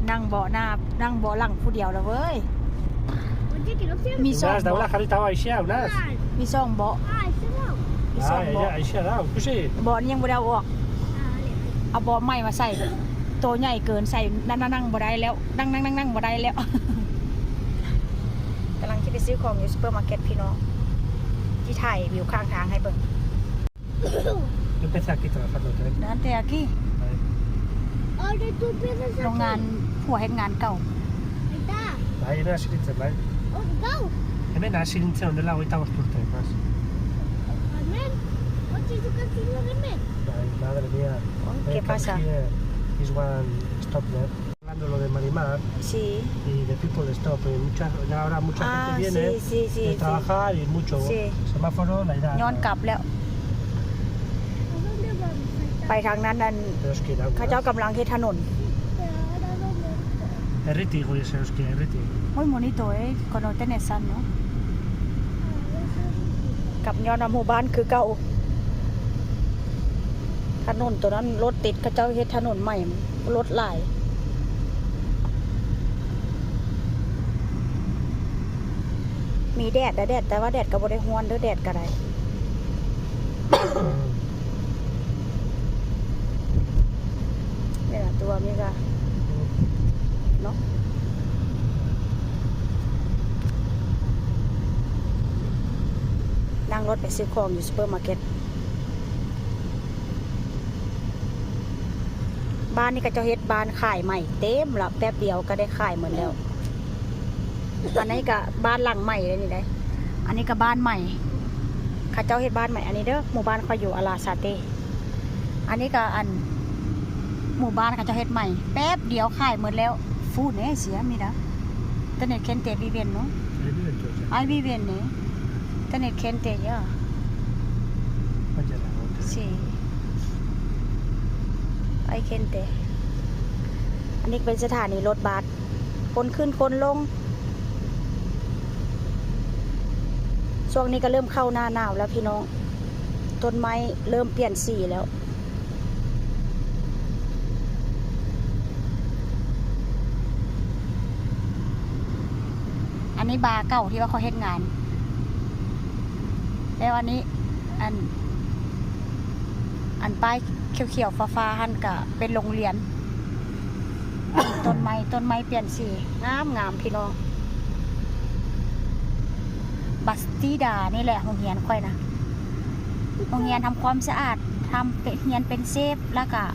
ນັ່ງເບາະໜ້າ ນັ່ງເບາະຫຼັງຜູ້ດຽວລະເວີຍ. ມີສອງເບາະ ມີສອງເບາະ ມີສອງເບາະ. ເບາະນີ້ຍັງບໍ່ໄດ້ເອົາອອກ ເອົາເບາະໃໝ່ມາໃສ່ ໂຕໃຫຍ່ເກີນ ໃສ່ ນັ່ງ ນັ່ງ ນັ່ງບໍ່ໄດ້ແລ້ວ ນັ່ງ ນັ່ງ ນັ່ງ ນັ່ງບໍ່ໄດ້ແລ້ວ. ກຳລັງຊິໄປຊື້ຂອງຢູ່ຊຸບເປີມາເກັດພີ່ນ້ອງ ຊິຖ່າຍວິວຂ້າງທາງໃຫ້ເບິ່ງ. Yo empecé aquí trabajando, ¿eh? Antes aquí. Ahora tú empiezas aquí. ໂຮງງານ ຜົວເຮັດງານເກົ່າ. Ahí está. Ahí, ven a silencio, ven. Oh, go. Ven a silencio, donde la ahorita vamos por tres más. Amén. What is you can see, amén. Ay, madre mía. Oh, ¿qué pasa? Here is one stop there. Hablando lo de Marimar. Sí. Y de people stop, eh, mucha, ya ahora mucha gente viene de trabajar y mucho semáforo, la irá. ຍ້ອນກັບແລ້ວ ໄປທາງນັ້ນນັ້ນ Pero es que da ເຂົາເຈົ້າກຳລັງເຮັດຖະໜົນ. Erriti, digo, ese es que Erriti. Muy bonito, eh, con hoteles, ¿no? ກັບຍ້ອນວ່າໝູ່ບ້ານຄືເກົ່າ. ຖະໜົນໂຕນັ້ນລົດຕິດ ເຂົາເຈົ້າເຮັດຖະໜົນໃໝ່ ລົດຫຼາຍ. ມີແດດ ແດດ ແຕ່ວ່າແດດກໍບໍ່ໄດ້ຮ້ອນເດີ້ ແດດກໍໄດ້. ເວລາຕົວນີ້ກໍເນາະ ນັ່ງລົດໄປຊື້ຂອງຢູ່ຊຸບເປີມາເກັດ. ບ້ານນີ້ເຂົາເຈົ້າເຮັດບ້ານຂາຍໃໝ່ເຕັມລະ ແປັບດຽວກໍໄດ້ຂາຍໝົດແລ້ວ. ອັນນີ້ກໍບ້ານຫຼັງໃໝ່ເດ້ນີ້ເດ້ ອັນນີ້ກໍບ້ານໃໝ່ ເຂົາເຈົ້າເຮັດບ້ານໃໝ່. ອັນນີ້ເດີ້ ໝູ່ບ້ານຂ້ອຍຢູ່ອາລາຊາເຕ. ອັນນີ້ກໍອັນ ໝູ່ບ້ານເຂົາເຈົ້າເຮັດໃໝ່ ແປັບດຽວຂາຍໝົດແລ້ວ. Fun, eh, sia, mira. Tener gente viviendo. Ahí viven todos ya. Ahí viven, eh. Tener gente ya. Vaya la otra. Sí. Hay gente. ອັນນີ້ເປັນສະຖານີລົດບັສ ຄົນຂຶ້ນຄົນລົງ. ຊ່ວງນີ້ກໍເລີ່ມເຂົ້າໜ້າໜາວແລ້ວພີ່ນ້ອງ ຕົ້ນໄມ້ເລີ່ມປ່ຽນສີແລ້ວ. ອັນນີ້ບາເກົ່າທີ່ວ່າເຂົາເຮັດງານ ແລ້ວອັນນີ້ ອັນ ອັນປ້າຍຂຽວໆຟ້າໆຫັ້ນກະເປັນໂຮງຮຽນ. ຕົ້ນໄມ້ ຕົ້ນໄມ້ປ່ຽນສີ ງາມໆ ພີ່ນ້ອງ. Bastida ນີ້ແຫຼະໂຮງຮຽນຂ້ອຍນະ ໂຮງຮຽນທຳຄວາມສະອາດ ທຳ ຮຽນເປັນເຊຟ ແລ້ວກະ